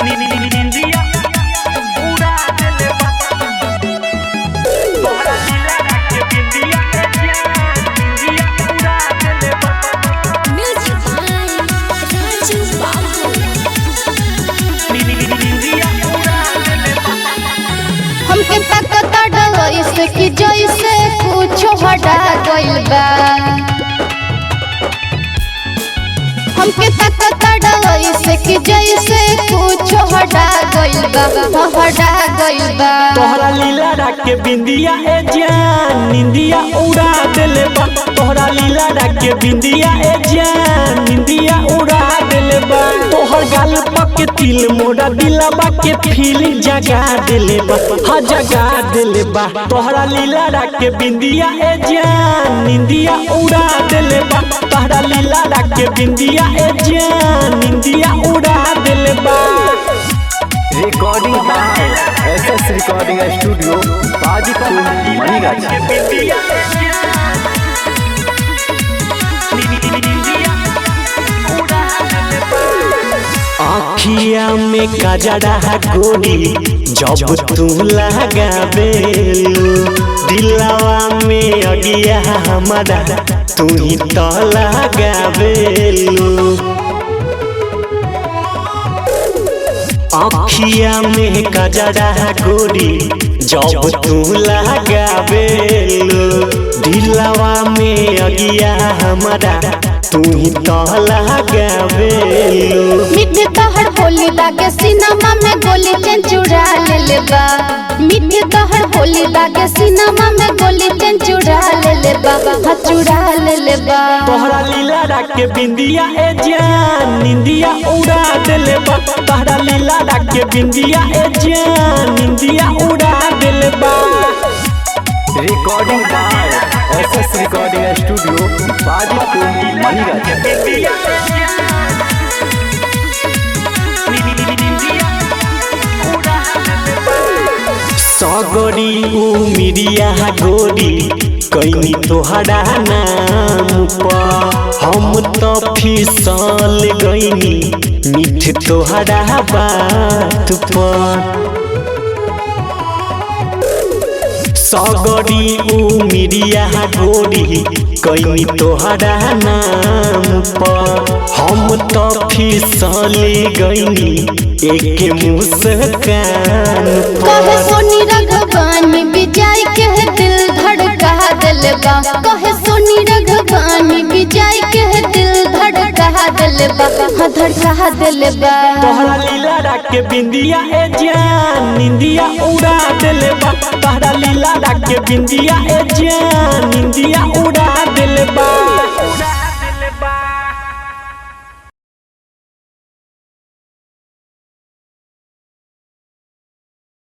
निंदिया उड़ा देले बा। तोहरा लीला के बिंदिया ए जान, निंदिया उड़ा देले बा। Music by Raju Babu. निंदिया उड़ा देले बा। हमके ताकत डोइसे कि जैसे कुछ हटा गइल बा। हमके ताकत डोइसे कि जैसे कुछ हटा गइल बा, हो हटा गइल बा। तोहरा लीला के बिंदिया ए जान, निंदिया उड़ा देले बा। तोहरा लीला के बिंदिया ए जान, निंदिया उड़ा देले बा। तोहर गाल पक तिल मोरा दिलबा के फीलिंग जगा देले बा, हा जगा देले बा। तोहरा लीला के बिंदिया ए जान, निंदिया उड़ा देले बा। तोहरा लीला के बिंदिया ए जान, निंदिया उड़ा देले बा। Recording by S S recording studio, Bajipur, Manigachhi. आखिया में कजरा गोरी जब तू लगावेलू, दिलवा में अगिया हमारा तू ही तो लगावेलू। आखिया में कजरा गोरी जब तू लगावेलू, दिलवा में अगिया हमारा तू ही तो लगावेलू। मीठे तोहर बोली लागे सिनेमा में गोली चैन चुरा लेले बा। मीठे तोहर बोली लागे सिनेमा में गोली चैन चुरा लेले बा, हाँ चुरा लेले बा। तोहरा लीला के बिंदिया ए जान, निंदिया उड़ा देले बा। तोहरा लीला के बिंदिया ए जान, निंदिया उड़ा देले बा। Recording by S S recording studio, Bajipur, Manigachhi. सगरी उमिरिया गोरी कैनी तोहरा नाम पर, हम तो फिसल गईनी मीठ तोहरा बात पर। सगरी उमिरिया गोरी कैनी तोहरा नाम पर, हम तो फिसल गईनी एक मुस्कान कहे पर। सोनी रघवानी विजय के दिल धड़का दिल बा। कहे सोनी रघवानी विजय के दिल धड़का दिल बा, हाँ धड़का दिल बा। तोहरा लीला के बिंदिया ए जान, निंदिया उड़ा देले बा। तोहरा लीला के बिंदिया ए जान,